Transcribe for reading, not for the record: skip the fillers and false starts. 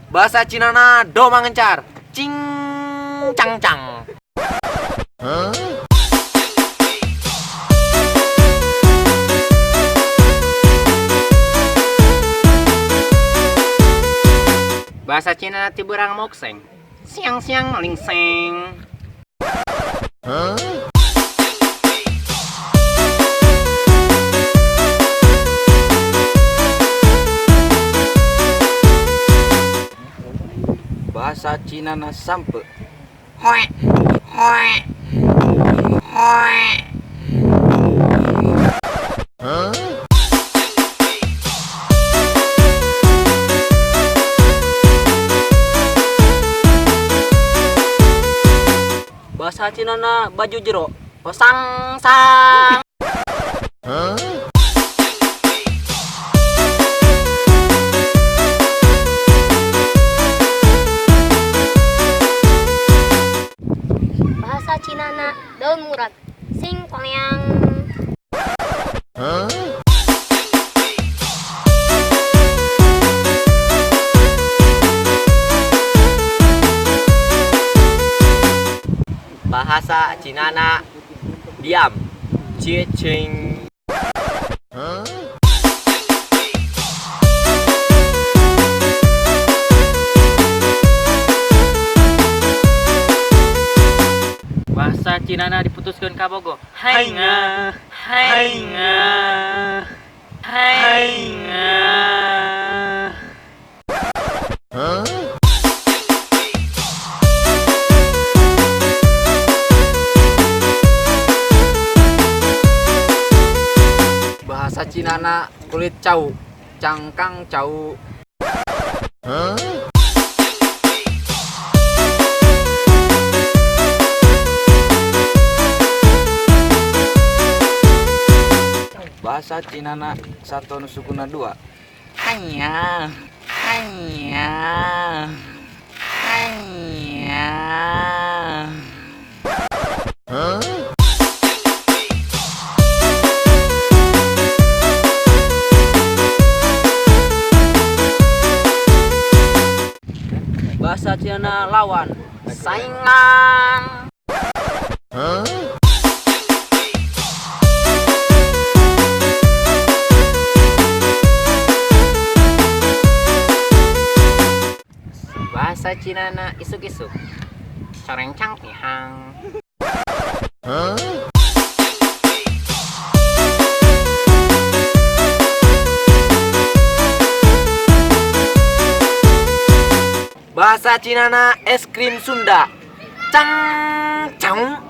Bahasa Cinana do mangencar. Cing cang cang. Bahasa Cina tiburang mokseng. Siang-siang melingseng. Bahasa Cina na sampe. Hoe hoe hoe. Bahasa Cina na baju jero. Osang sang. Bahasa Cina na daun murad. Sing konyang. Bahasa Cinana diam. Cicing. Bahasa Cinana diputuskeun ka Bogo. Hainga, hainga, hainga. Bahasa Cina na kulit cau. Cangkang cau. Bahasa Cina na sato nu sukuna dua. Hanya hanya hanya. Bahasa Cina lawan. Saingan. Bahasa Cina na isuk-isuk. Corencang tihang. Bahasa Cinana es krim Sunda. Cang cang.